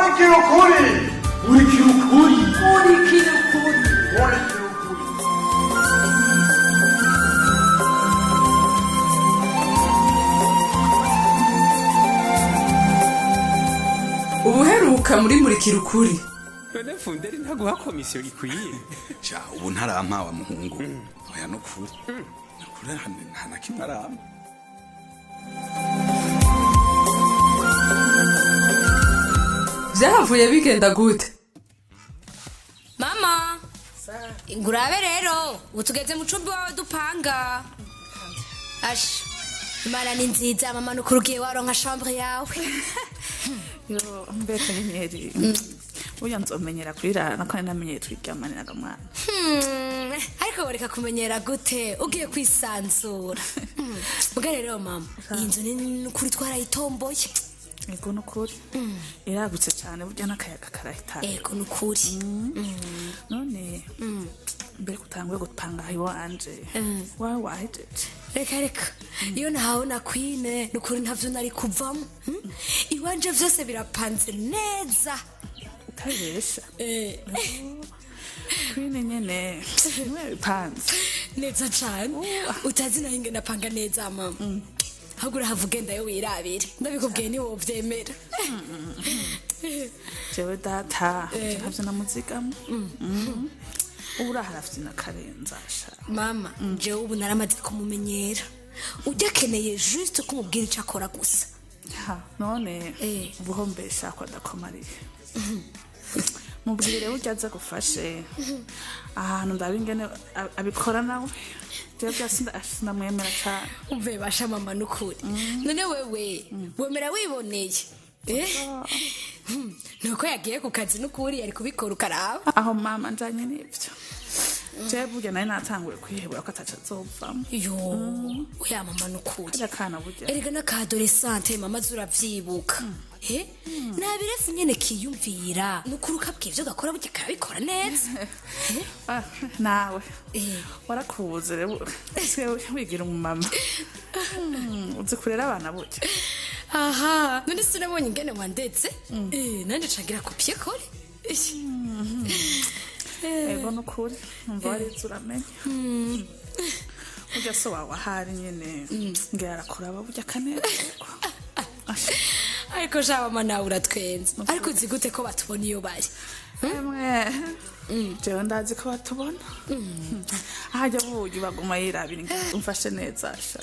Murikira ukuri. Murikira ukuri. Murikira ukuri. Murikira ukuri. Ubuheruka muri Murikira Ukuri. None Funderi ntaguha komisiyo ikwiye? Sha, ubu ntarampa wa muhungu. Oya, nukuri nukuri, nta na kimwe arampa. Vyahavuye bigenda gute? Mama, ngurabe rero ubu tugeze mu cumbi wawe dupanga. Asha, Imana ni nziza mama, nukuri ugiye waronka chambre yawe. Yo, mbega nyenyeri, burya nzomenyera kurirara kandi namenyeye twiryamaniraga mwana. Ariko boreka kumenyera gute ugiye kwisanzura? Mbwa rero mama, iyi nzu ni nukuri twarayitomboye. Ego, nukuri iragutse cyane, burya n'akayaga karahitana. Ego, nukuri. None mbere kutanguye gupanga aho iwanje, wawe wahejeje? Reka reka, iyo nahawe na kwine nukuri ntavyo nari kuvamo. Iwanje vyose birapanze neza. Utabesha? Kwine nyene niwe bipanze? Neza cane, utazi naho ingene apanga neza mama. Ahubwo urahava ugendayo wirabire, ndabikubwiye ntiwovyemera. Jewe data ntavyo namuzigamo. Ubu uraha arafite n'akarenza sha. Mama, jewe ubu naramaze kumumenyera, ujya akeneye juste ko umubwira ico akora gusa. Ha, none ubuhombesha ko adakomariye, mubwire burya aze gufashe ahantu ndabe ingene abikora nawe. Jewe byose ndamwemera cane. Umve basha mama, nukuri none wewe wemera wiboneye? Eh? Nuko yagiye ku kazi, nukuri yari kubikora ukaraba. Aho mama njanye n'ivyo, jewe burya nari natanguye kwihebura ko ataco azovamo. Yo, oya mama, nukuri. Karya kana burya. Erega n'akadolescente mama, zuravyibuka. Eh? Nabirefu nyene kiyumvira, nukuri ukabwiye ivyo gakora burya karabikora neza. Ah, nawe warakuze rero usigaye wigira umumama. Uzi kurera abana burya. Aha, none sinabonye ingene wandetse? Eh, nanje cagira copier-coller. Ego, nukuri numva warize, uramenya. Burya so wawe ahari nyene ngira arakuraba burya akanezerwa. Ariko sha mama, nawe uratwenza, ariko uzi gute ko batubona iyo bari? Emwe, jewe ndazi ko batubona. Ahajya bugi baguma yirabira ingene umfashe neza sha,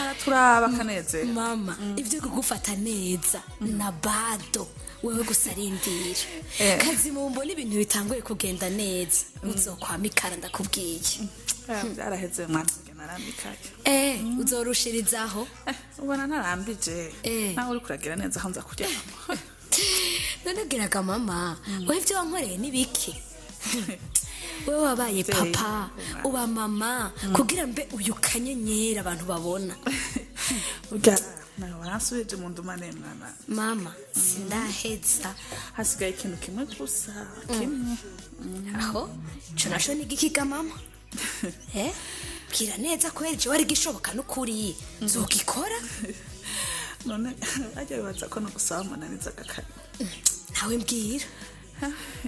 araturaba akanezerwa. Mama, ivyo kugufata neza na bado wewe gusa arindira. Kazi mumbona ibintu bitanguye kugenda neza, uzokwamikara ndakubwiye. Byaraheze mwana, njye narambikaye. Eh, uzorushirizaho. Ubona ntarambije? Nawe uri kuragira neza aho nza kuryama. None bwiraga mama, wowe ivyo wankoreye ni biki? Wewe wabaye papa, uba mama, kugira mbe uyu kanyenyeri abantu babona. Burya nawe waransubije mu ndumane mwana. Mama, sindaheza. Hasigaye ikintu kimwe gusa, kimwe. Aho ico naco ni igikiga mama? Eh, bwira neza kubera jewe ari gishoboka, n'ukuri nzogikora. None ajya bibaza ko nagusaba munaniza agakanya? Nawe mbwira.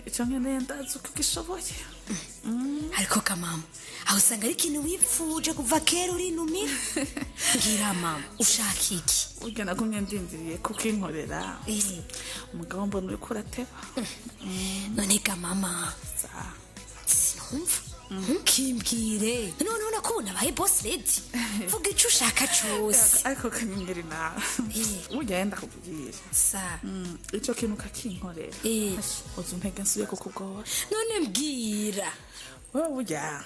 Icyo nkeneye ndazi uko gishoboye. Ariko ka mama, aho usanga ari ikintu wipfuje kuva kera urinumira. Mbwira mama, ushaka iki? Burya nagumye ndindiriye kukinkorera. Umugabo mbona uriko urateba. None ga mama, Za. sinumva, ntukimbwire noneho nakubona abaye boss lady. Vuga ico ushaka cose. Ariko kanyenyeri nawe, burya yenda kubwira. Sa. Ico kintu kakinkorera, uzi untege nsubiye kukugora. None mbwira. Wewe burya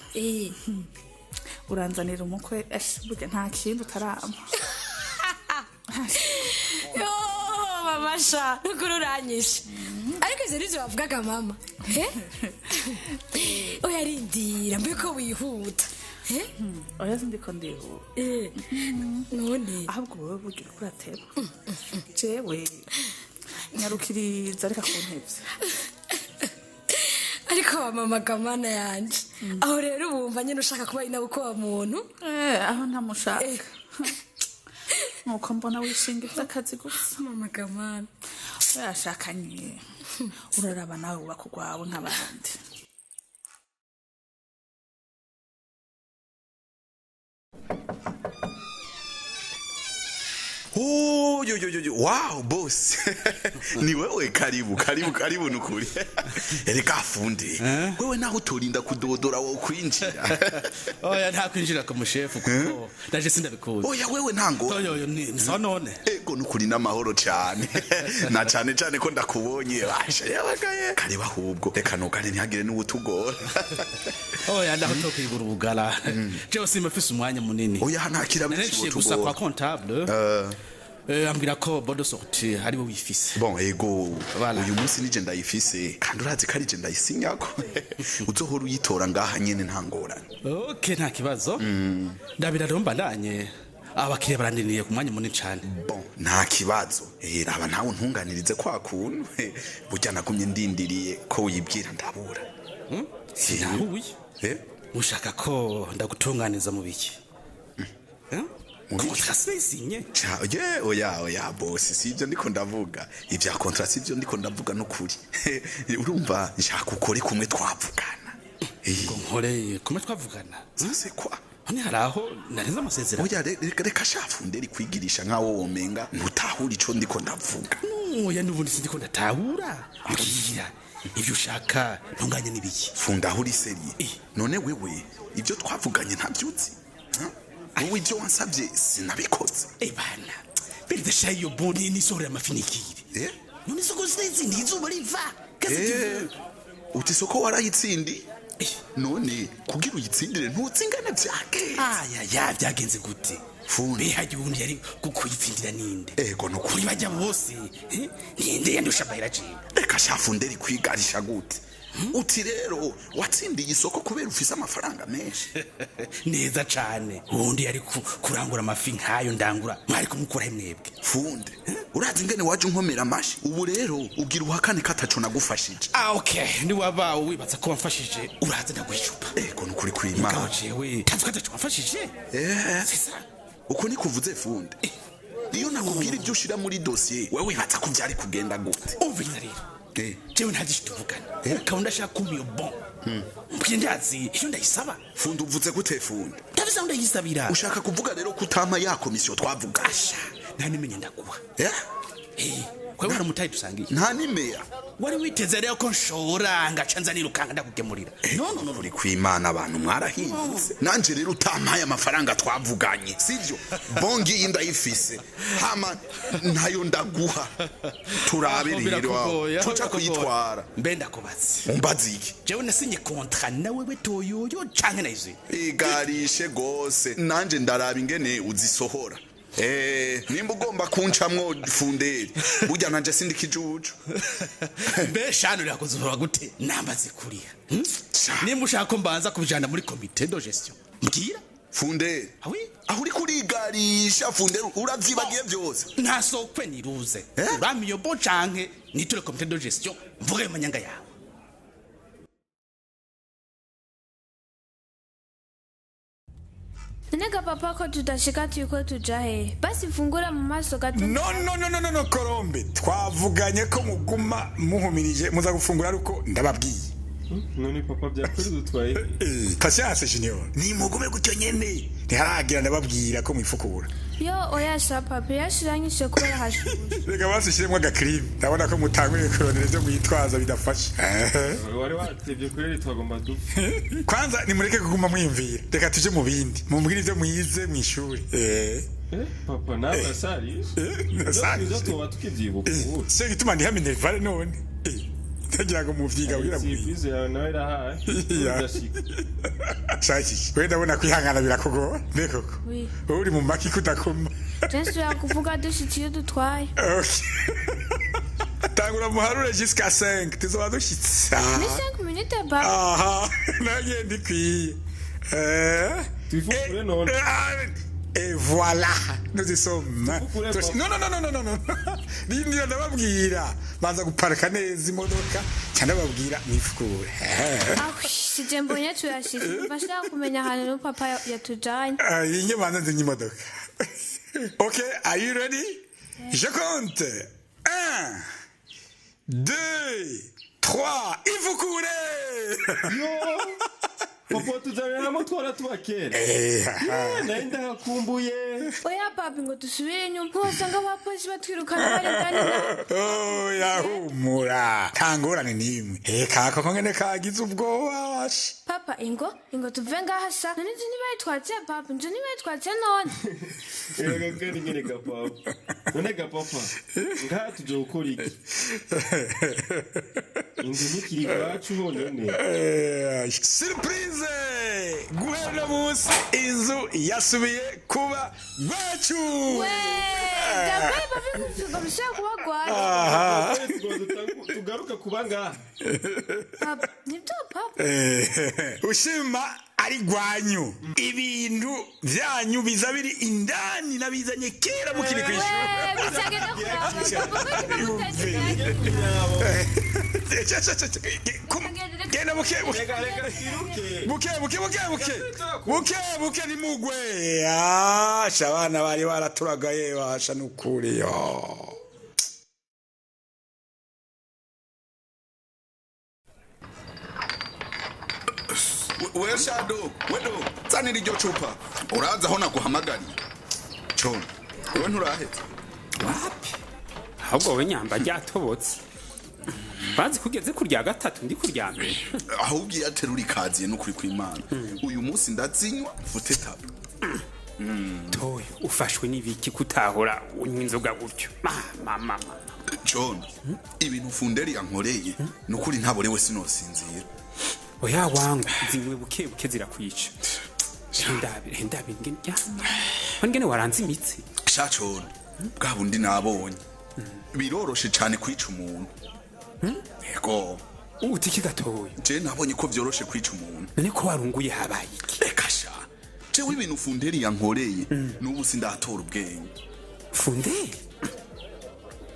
uranzanira umukwe. Burya nta kindi utarama. Yo mama sha, nukuri uranyishe, ariko ivyo nivyo bavugaga mama? Eh? Oya, rindira mbe ko wihuta. Eh? Oya, sindiko ndihuta. None? Ahubwo wowe burya uriko urateba, jewe nyarukiriza reka kuntevya. Ariko mama gamana yanje, aho rero wumva nyene ushaka kuba ari nawe uko wa muntu. Aho ntamushaka, nuko mbona wishinga ivy'akazi gusa. Mama gamana. Yashakanye uraraba nawe wubaka urwawe nk'abandi. Oh, yo, yo, yo, yo. Wow, boss. Ni wewe, karibu, karibu, karibu nukuri. Ereka afunde. Wewe naho utorinda kudodora wo kwinjira. Oya, nta kwinjira ku mushefu kuko ndaje sindabikuzi. Oya, wewe ntango. Oya, oya, ni sawa none. Ego nukuri n'amahoro cyane. Na cyane cyane ko ndakubonye. Basha yabagaye. Karibu ahubwo. Reka nugane ntihagire n'ubutugora. Oya, ndaho tokwigura ubugara. Jewe simba mfise umwanya munini. Oya, nta kirabo Naciye gusa kwa comptable. Ambwira ko bon de sortie ari we wifise. Bon, ego. Voilà. Uyu munsi nije ndayifise. Kandi urazi ko ari je ndayisinyako. Uzohora uyitora ngaha nyene nta ngorane. Okay, nta kibazo. Ndabira rero mbandanye. Abakiriya barandiniye ku mwanya munini cyane. Bon, nta kibazo. Raba nawe ntunganirize kwa kuntu. Burya nagumye ndindiriye ko wibwira ndabura. Sinahuye. Eh? Ushaka ko ndagutunganiza mu biki? Eh? Contrat sinye. Cha, ye, oya, oya, boss, sivyo ndiko ndavuga. Ivya contrat sivyo ndiko ndavuga nukuri. Urumva nshaka ukore kumwe twavugana. Ngo nkore kumwe twavugana. Sase kwa? None hari aho narenze amasezerano. Oya, reka shafunderi kwigirisha nkawo womenga ntutahura ico ndiko ndavuga. Oya, n'ubundi sindiko ndatahura. Mbwira ibyo ushaka ntunganye n'ibiki. Funda aho uri sérieux. None wewe ibyo twavuganye ntabyuzi? Wowe ibyo wansabye sinabikoze. Eh bana, beride shayo boni nisohora amafinikire. Eh? None isoko zindi izuba riva. Qu'est-ce que tu veux? Uti isoko warayitsindi? None kugira uyitsindire ntutsingane vyagenze. Aya ya byagenze gute? Fundi. Behaje ubundi yari kukuyitsindira ninde? Ego nukuri. Kuri bajya bose, ninde yandusha amahera jewe? Reka shafunderi kwigarisha gute? Uti rero watsindiye isoko kubera ufise amafaranga menshi. Neza cane. Ubundi yari kurangura amafi nkayo ndangura. Mwari kumukura mwebwe. Funde, urazi ingene waje unkomera amashi? Ubu rero ugira uhakane ko ataco nagufashije. Ah okay, ni waba wibaza ko wamfashije uraza ndaguha icupa. Ego nukuri kw'Imana. Mugabo jewe tazi ko ataco wamfashije. Eh. C'est ça. Uko nikuvuze funde. Iyo nakubwira ibyo ushira muri dossier, wewe wibaza ko vyari kugenda gute? Umviriza rero. Jewe nta byinshi tuvugana. Ukaba ndashaka kumpa iyo bon. Mbwiye ndazi iyo ndayisaba. Funde uvuze gute funde? Ndabizi aho ndayisabira. Ushaka kuvuga rero ko utampa ya komisiyo twavuga? Asha, nta nimenya ndaguha. Eh? Kwewe hari umutayi dusangiye. Nta nimeya. Wari witeze rero ko nshora ngaca nza nirukanga ndakugemurira. No no no. Uri kwimana abantu mwarahindutse. Nanje rero utampaye amafaranga twavuganye, sivyo? Bongi iyi ndayifise. Hama ntayo ndaguha. Turabe rero aho. Tuca kuyitwara. Mbe ndakubatse. Umbaze iki? Jewe nasinye contrat na wewe toyoyo canke nayizuye. Igarishe gose. Nanje ndaraba ingene uzisohora. Nimba ugomba kuncamwo funderi burya nanje sindi kijuju. Mbe shano rirakuzohora gute? Nambaze kuriya. Nimba ushaka ko mbanza kubijana muri comité de gestion. Mbwira. Funderi. Ah oui? Aho uri kurigarisha funderi uravyibagiye byose. Nta sokwe niruze. Uramiyo bo canke nitore comité de gestion mvuge ayo manyanga yawe. None papa ko tudashika turiko tuja hehe? Basi mfungura mu maso gato. No no no no no no Colombe, twavuganye ko muguma muhumirije muza gufungura ariko ndababwiye. None papa byakuri dutwaye. Patience Junior, ni mugume gutyo nyene. Ntiharagira ndababwira ko mwifukura. Yo oya sha papa yashiranyishe kubera hashushe. Reka basishiremo agakirime. Ndabona ko mutanguye kurondera ivyo mwitwaza bidafasha. Wari watevye kweri twagomba dupfa. Kwanza nimureke kuguma mwiyumvira. Reka tuje mu bindi. Mumbwire ivyo mwize mw'ishuri. Papa nawe urasarije. Nasarije. Ivyo tuba tukivyibuka ubu. Se gituma ndiha minervale none. Ndagira ngo muvyiga kugira ngo Surprise yawe nawe irahaye. Udashika. Shaki, we ndabona kwihangana birakugora. Mbe koko. Oui. Wowe uri mu maki kudakoma. Nsubira kuvuga dushitse iyo dutwaye. Okay. Tangura muharure jusqu'à 5 tuzoba dushitse. Ni 5 minutes papa. Aha, nanjye ndikwiye. Twifungure none. Et voilà, nous y sommes. Non, non, non, non, non, non. Nindira ndababwira. Banza guparika neza imodoka, cyane ndababwira mwifukure. Ah, sije mbonye turashitse. Bashaka kumenya ahantu papa yatujanye. Inye banza nzinye imodoka. Ok, are you ready? Je compte. 1, 2, 3, ivukure. Yo, papa tuzanira hamwe twara tuba kera. Nari ndahakumbuye. Oya papi, ngo dusubire inyuma wasanga abapolisi batwirukana bari ndani na Oya humura, nta ngorane n'imwe. Eka koko ngene kagize ubwoba washa. Papa, ingo ingo tuve ngaha sa none inzu ntibayitwatse papa, inzu ntibayitwatse none. Erega kandi ngene ga papa. None ga papa, ngaha tuje gukora iki? Inzu ntikiri iwacu honyene. Surprise! Guhera munsi inzu yasubiye kuba gwacu. We ndakwaye papi, ngo bishobora kuba gwacu. Aha. Tugaruke kuba ngaha. Papa, nibyo papa. Ushima ari gwanyu, ibintu vyanyu biza biri indani nabizanye kera mukiri kw'ishuri. We bizagenda kuraba papa, ko Genda buke buke. Reka reka twiruke. Buke buke buke buke buke buke nimugwe. Asha abana bari baraturagaye basha nukuri yo. We shado, wedo, zanira iryo cupa. Uraza aho naguhamagariye. John, wewe nturaheza. Wapi, ahubwo wowe nyamba ryatobotse, bazi kugeze kurya gatatu ndi kurya mbere. Ahubwo iyo aterura ikaziye n'ukuri kw'Imana. Uyu munsi ndazinywa mfute tabu. Toyo, ufashwe n'ibiki kutahora unywa inzoga gutyo? Mama mama. John, ibintu Funderi yankoreye nukuri ntaborewe sinosinzira. Oya wangu, zinywe buke buke zirakwica. Ndabire ndabire ngene ya ngene waranze imitsi. Sha John, bwa bundi nabonye. Biroroshe cane kwica umuntu. Yego. Uti iki gatoya? Je nabonye ko vyoroshe kwica umuntu. None ko warunguye habaye iki? Reka sha. Jewe ibintu Funderi yankoreye n'ubu sindatora ubwenge. Funderi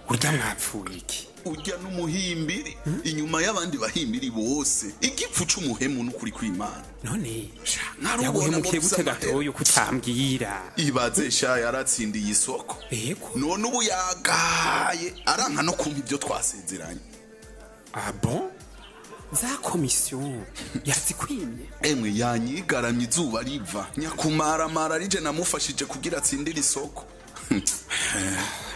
urya mwapfuye iki? Urya n'umuhimbiri inyuma y'abandi bahimbiri bose, igipfu c'umuhemu n'ukuri kw'Imana. None ntarubona yaguhemukiye ngo gute bisa gatoya kutambwira? Ibaze sha, yaratsindiye isoko. Yego. None ubu yagaye aranka no kumpa ibyo twasezeranye. Ah bon, za komisiyo yazikwimye? Emwe yanyigaramye izuba riva, nyakumaramara rije namufashije kugira atsindire isoko.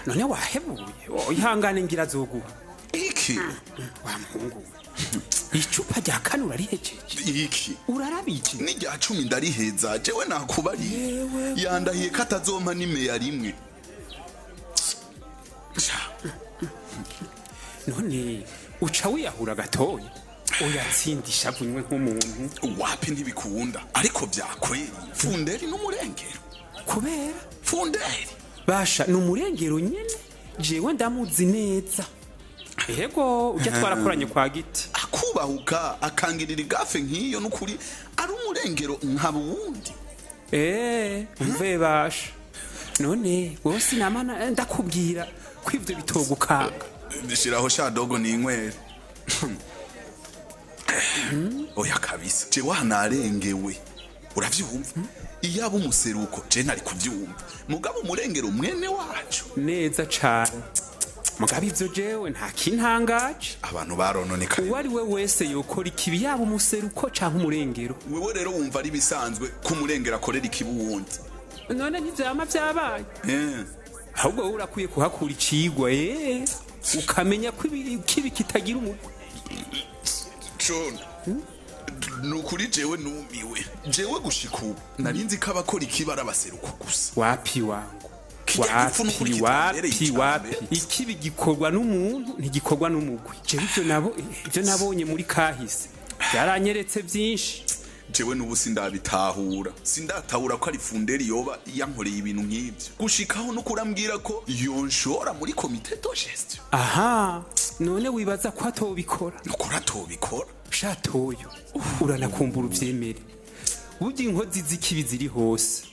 None wahebuye? Oh, ihangane ngira azoguha. Iki Wa muhungu we, icupa rya kane urarihejeje? Iki Urarabije? N'irya 10 ndariheza. Jewe nakubariye, yandahiye ko atazompa n'imeya rimwe. Sha, None uca wiyahura gatoya? Oyatsindisha avunywe nk'umuntu. Wapi, ntibikunda, ariko vyakweri Funderi n'umurengero. Kubera Funderi basha ni umurengero nyene, jewe ndamuzi neza. Yego, ujya twarakoranye kwa giti. Akubahuka akangirira igafe nk'iyo n'ukuri ari umurengero nkaba uwundi. Umve basha, none wowe sinamana ndakubwira ko ivyo bitogukanga. Shiraho sha dogo ninywere. Oya kabisa, jewe hanarengewe, uravyumva? Iyaba umuseruko je ntari kuvyumva, mugabo umurengero mwene wacu. Neza cane, mugabo ivyo jewe nta kintangaje. Abantu barononekaye. Uwo ari we wese yokora ikibi, yaba umuseruko canke umurengero. Wewe rero wumva ari bisanzwe ko umurengero akorera ikibi uwundi? None ntivyama vyabaye? Eh. Ahubwo wowe urakwiye kuhakura icigwa, ukamenya ko ikibi kitagira umugwi. John, nukuri jewe numiwe. Jewe gushika ubu nari nzi ko abakora ikibi ari abaseruko gusa. Wapi wangu. Kirya gipfu n'ukuri Wapi, kitambereye wapi, icambere. wapi, ikibi gikorwa n'umuntu, ntigikorwa n'umugwi. Jewe ivyo nabo ivyo nabonye muri kahise byaranyeretse byinshi. Jewe n'ubu sindabitahura, sindatahura ko ari Funderi yoba yankoreye ibintu nk'ibyo, gushikaho no kurambwira ko yonshora muri komite de gestion. Aha, none wibaza ko atobikora? Nukuri atobikora. Shatoyo, uranakumbura uvyemere, burya inkozi z'ikibi ziri hose.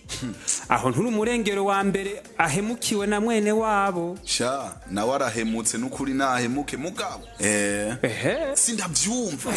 Aho nturi umurengero wa mbere ahemukiwe na mwene wabo. Sha, nawe arahemutse n'ukuri, nahemuke mugabo Ehe. Sindavyumva.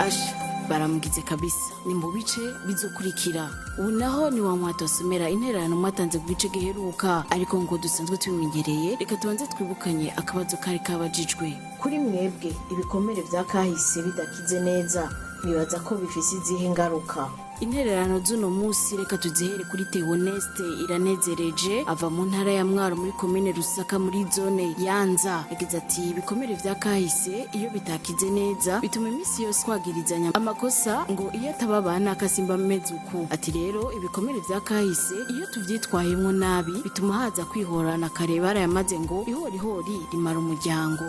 Asha baramugize. Ntibigutangaze kabisa, ni mu bice bizokurikira. Ubu naho ni wa mwatosomera intererano mwatanze ku gice giheruka, ariko ngo dusanzwe tubimenyereye, reka tubanze twibukanye akabazo kari kabajijwe. Kuri mwebwe, ibikomere vya kahise bidakize neza, mwibaza ko bifise izihe ngaruka? Intererano z'uno munsi reka tuzihere kuri Theoneste Iranezereje, ava mu ntara ya Mwaro, muri komine Rusaka, muri zone Yanza. Yagize ati: "Ibikomere vya kahise iyo bitakize neza bituma iminsi yose twagirizanya amakosa, ngo iyo ataba abana akasimba ameze uku." Ati: "Rero ibikomere vya kahise iyo tuvyitwayemwo nabi bituma haza kwihorana." Kare barayamaze ngo ihorihori rimara umuryango.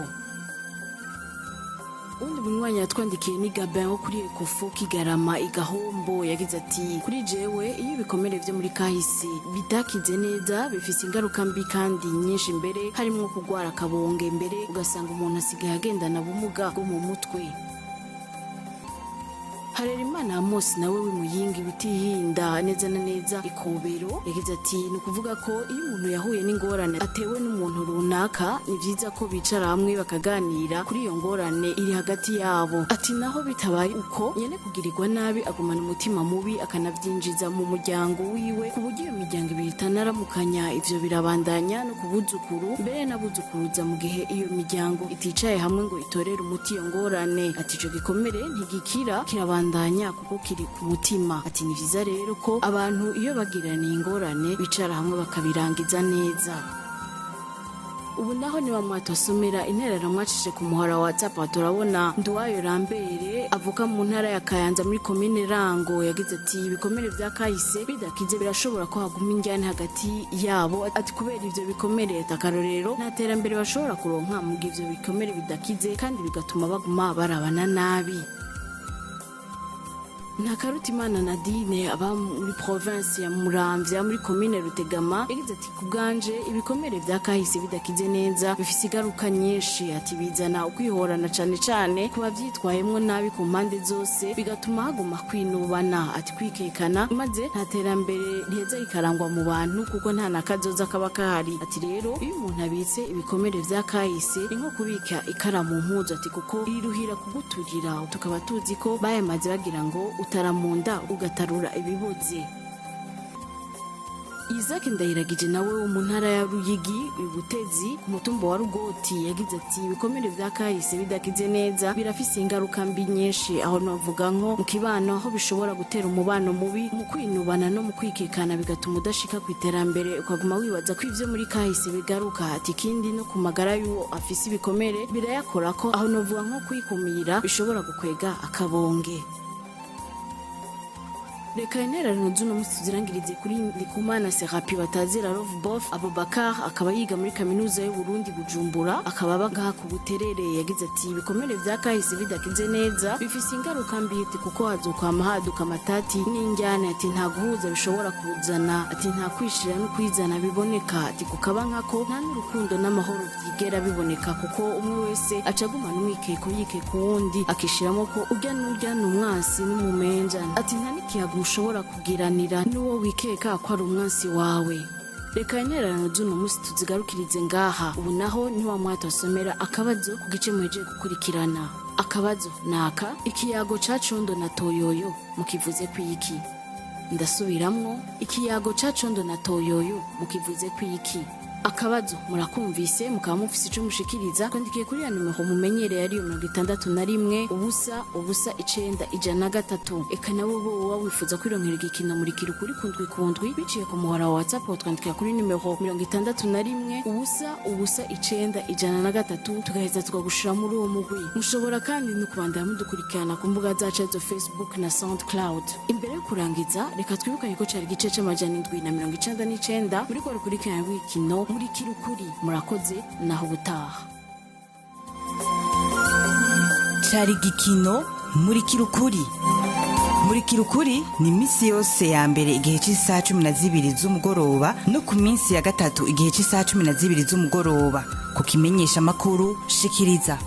Uwundi munywanyi yatwandikiye ni Gabin wo kuri Ekofo Kigarama Igahombo. Yagize ati: "Kuri jewe, iyo ibikomere vyo muri kahise bitakize neza bifise ingaruka mbi kandi nyinshi, mbere harimwo kugwara akabonge, mbere ugasanga umuntu asigaye agendana ubumuga bwo mu mutwe." Harerimana Amos nawe w'Imuyingi, Butihinda, neza na neza Ikobero, yagize ati: "Ni ukuvuga ko iyo umuntu yahuye n'ingorane atewe n'umuntu runaka, ni byiza ko bicara hamwe bakaganira kuri iyo ngorane iri hagati yabo." Ati: "Naho bitabaye uko, nyene kugirirwa nabi agumana umutima mubi, akanabyinjiza mu muryango wiwe, ku buryo iyo miryango ibiri itanaramukanya. Ivyo birabandanya no ku buzukuru, mbere n'abuzukuruza, mu gihe iyo miryango iticaye hamwe ngo itorere umuti iyo ngorane." Ati: "Ico gikomere ntigikira, kirabandanya kuko kiri ku mutima." Ati: "Ni vyiza rero ko abantu iyo bagiraniye ingorane bicara hamwe bakabirangiza neza." Ubu naho niba mwatosomera intererano mwacishe ku muhora wa WhatsApp, turabona Nduwayo Rambere avuka mu ntara ya Kayanza, muri komine Rango. Yagize ati: "Ibikomere vya kahise bidakize birashobora ko haguma injyane hagati yabo." Ati: "Kubera ivyo bikomere, akarorero, nta terambere bashobora kuronka mu gihe ivyo bikomere bidakize, kandi bigatuma baguma barabana nabi." Ntakarutimana Nadine aba muri province ya Muramvya, muri komine Rutegama, yagize ati: "Ku bwanje, ibikomere vya kahise bidakize neza bifise ingaruka nyinshi." Ati: "Bizana ukwihorana, cane cane ku bavyitwayemwo nabi ku mpande zose, bigatuma haguma kwinubana." Ati: "Kwikekana, maze nta terambere riheza rikarangwa mu bantu, kuko nta na kazoza kaba kahari." Ati: "Rero iyo umuntu abitse ibikomere vya kahise ni nko kubika ikara mu mpuzu." Ati: "Kuko riruhira kuguturira." Tukaba tuzi ko bayamaze bagira ngo utara mu nda ugatarura ibiboze. Isaac Ndayiragije nawe wo mu ntara ya Ruyigi, Ibutezi, ku mutumba wa Rugoti, yagize ati: "Ibikomere vya kahise bidakize neza birafise ingaruka mbi nyinshi. Aho novuga nko mu kibano, aho bishobora gutera umubano mubi mu kwinubana no mu kwikekana, bigatuma udashika ku iterambere, ukaguma wibaza ko ivyo muri kahise bigaruka." Ati: "Ikindi no ku magara y'uwo afise ibikomere birayakorako, aho novuga nko kwikumira bishobora gukwega akabonge." Reka intererano z'uno munsi tuzirangirize kuri Ndikumana Serapi batazira Love Bof Abubakar, akaba yiga muri Kaminuza y'u Burundi Bujumbura, akaba aba ngaha ku Buterere. Yagize ati: "Ibikomere vya kahise bidakize neza bifise ingaruka mbi." Ati: "Kuko hazokwama haduka amatati n'injyane." Ati: "Nta guhuza bishobora kuzana." Ati: "Nta kwishira no kwizana biboneka." Ati: "Kukaba nkako, nta n'urukundo n'amahoro vyigera biboneka, kuko umwe wese acagumana umwikeko, yikeka uwundi, akishiramo ko urya n'urya ni umwansi n'umumenja." Ati: "Nta n'ikiyago ushobora kugiranira n'uwo wikeka ko ari umwansi wawe." Reka intererano z'uno munsi tuzigarukirize ngaha. Ubu naho niwa mwatosomera akabazo ku gice muhejeje gukurikirana. Akabazo naka: ikiyago ca Condo na Toyoyo mukivuze kwiki? Ndasubiramwo: ikiyago ca Condo na Toyoyo mukivuze kwiki? Akabazo murakumvise, mukaba mufise ico mushikiriza, twandikiye kuri ya nimero mumenyereye, ariyo 61 0 0 9 103. Eka nawe bo woba wifuza kwironkera igikino Murikira Ukuri kundwi kundwi biciye ku muhora wa WhatsApp, twandikira kuri nimero 61 0 0 9 103, tugaheza tukagushira muri uwo mugwi. Mushobora kandi no kubandanya mudukurikirana ku mbuga zacu zo Facebook na SoundCloud. Imbere yo kurangiza, reka twibukanye ko cari igice c'799 muri ko rukurikirana rw'ikino Murikira Ukuri. Murakoze, naho ubutaha. Cari igikino Murikira Ukuri. Murikira Ukuri ni iminsi yose ya mbere igihe cy'isaha 12 z'umugoroba, no ku minsi ya gatatu igihe cy'isaha 12 z'umugoroba, ku kimenyesha makuru Shikiriza.